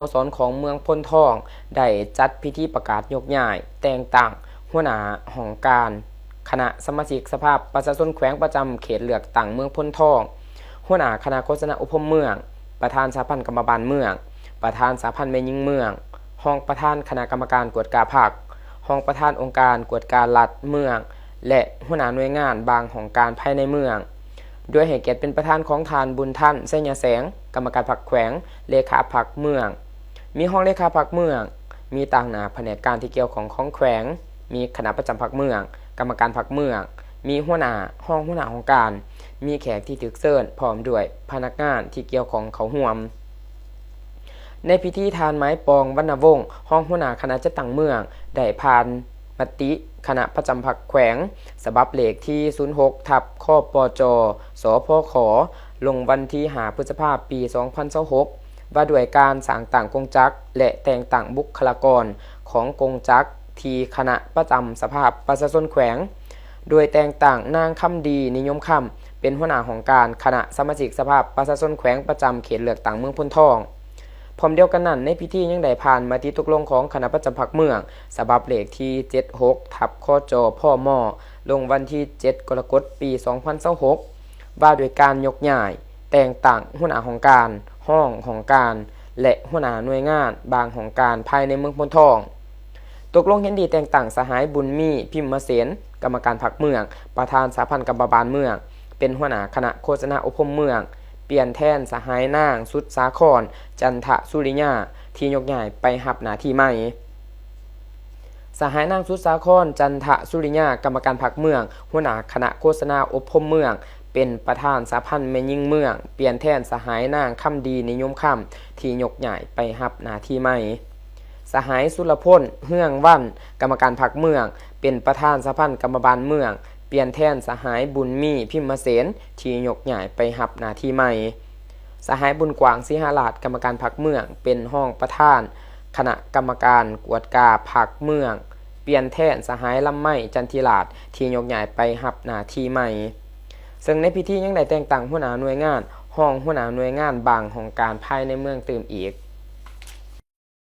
ສະໂມສອນຂອງເມືອງໂພນທອງ ໄດ້ຈັດພິທີປະກາດຍົກຍ້າຍແຕ່ງຕັ້ງຫົວໜ້າຫ້ອງການຄະນະສະມາຊິກສະພາປະຊາຊົນແຂວງປະຈຳເຂດເລືອກຕັ້ງເມືອງໂພນທອງ, ຫົວໜ້າຄະນະໂຄສະນາອົບຮົມເມືອງ, ປະທານສະຫະພັນກຳມະບານເມືອງ, ປະທານສະຫະພັນແມ່ຍິງເມືອງ, ຮອງປະທານຄະນະກຳມະການກວດກາພັກ, ຮອງປະທານອົງການກວດກາລັດເມືອງ ແລະ ຫົວໜ້າໜ່ວຍງານບາງຫ້ອງການພາຍໃນເມືອງ, ໂດຍໃຫ້ກຽດເປັນປະທານຂອງທ່ານ ບຸນທັນ ໄຊຍະແສງ, ກຳມະການພັກແຂວງ, ເລຂາພັກເມືອງ, ມີຮອງເລຂາພັກເມືອງ, ມີຕາງໜ້າພະແນກການທີ່ກ່ຽວຂ້ອງຂອງແຂວງ, ມີຄະນະປະຈຳພັກເມືອງ, ກຳມະການພັກເມືອງ, ມີຫົວໜ້າ, ຮອງຫົວໜ້າຫ້ອງການ, ມີແຂກທີ່ຖືກເຊີນ ພ້ອມດ້ວຍພະນັກງານທີ່ກ່ຽວຂ້ອງເຂົ້າຮ່ວມ. ໃນພິທີ ທ່ານ ໝາຍປອງ ວັນນະວົງ ຮອງຫົວໜ້າຄະນະຈັດຕັ້ງເມືອງ ໄດ້ຜ່ານມະຕິຄະນະປະຈຳພັກແຂວງ ສະບັບເລກທີສູນຫົກ ທັບ ຄປຈ ສພຂ ລົງວັນທີຫ້າ ພຶດສະພາ ປີສອງພັນຊາວຫົກ ວ່າດ້ວຍການສ້າງຕັ້ງກົງຈັກ ແລະ ແຕ່ງຕັ້ງບຸກຄະລາກອນຂອງກົງຈັກທີ່ຄະນະປະຈຳສະພາປະຊາຊົນແຂວງ, ໂດຍແຕ່ງຕັ້ງນາງ ຄຳດີ ນິຍົມຄຳ ເປັນຫົວໜ້າຫ້ອງການຄະນະສະມາຊິກສະພາປະຊາຊົນແຂວງປະຈຳເຂດເລືອກຕັ້ງເມືອງໂພນທອງ. ພ້ອມດຽວກັນນັ້ນ, ໃນພິທີຍັງໄດ້ຜ່ານມະຕິຕົກລົງຂອງຄະນະປະຈຳພັກເມືອງ ສະບັບເລກທີເຈັດຫົກ ທັບ ຄຈ ພມ ລົງວັນທີເຈັດ ກໍລະກົດ ປີສອງພັນຊາວຫົກ ວ່າດ້ວຍການຍົກຍ້າຍ ແຕ່ງຕັ້ງຫົວໜ້າຫ້ອງການ, ຮອງຫ້ອງການ ແລະ ຫົວໜ້າໜ່ວຍງານບາງຫ້ອງການພາຍໃນເມືອງໂພນທອງ. ຕົກລົງເຫັນດີແຕ່ງຕັ້ງສະຫາຍ ບຸນມີ ພິມມະເສນ ກຳມະການພັກເມືອງ, ປະທານສະຫະພັນກຳມະບານເມືອງ, ເປັນຫົວໜ້າຄະນະໂຄສະນາອົບຮົມເມືອງ, ປ່ຽນແທນສະຫາຍນາງ ສຸດສາຄອນ ຈັນທະສຸລິຍາ ທີ່ຍົກຍ້າຍໄປຮັບໜ້າທີ່ໃໝ່. ສະຫາຍນາງ ສຸດສາຄອນ ຈັນທະສຸລິຍາ ກຳມະການພັກເມືອງ, ຫົວໜ້າຄະນະໂຄສະນາອົບຮົມເມືອງ, ເປັນປະທານສະຫະພັນແມ່ຍິງເມືອງ, ປ່ຽນແທນສະຫາຍນາງ ຄຳດີ ນິຍົມຄຳ ທີ່ຍົກຍ້າຍໄປຮັບໜ້າທີ່ໃໝ່. ສະຫາຍ ສຸລະພົນ ເຮືອງວັນ ກຳມະການພັກເມືອງ, ເປັນປະທານສະຫະພັນກຳມະບານເມືອງ, ປ່ຽນແທນສະຫາຍ ບຸນມີ ພິມມະເສນ ທີ່ຍົກຍ້າຍໄປຮັບໜ້າທີ່ໃໝ່. ສະຫາຍ ບຸນກວ້າງ ສີຫະລາດ ກຳມະການພັກເມືອງ, ເປັນຮອງປະທານຄະນະກຳມະການກວດກາພັກເມືອງ, ປ່ຽນແທນສະຫາຍ ລຳໄມ ຈັນທິລາດ ທີ່ຍົກຍ້າຍໄປຮັບໜ້າທີ່ໃໝ່. ເຊິ່ງໃນພິທີຍັງໄດ້ແຕ່ງຕັ້ງຫົວໜ້າໜ່ວຍງານ, ຮອງຫົວໜ້າໜ່ວຍງານບາງຫ້ອງການພາຍໃນເມືອງຕື່ມອີກ.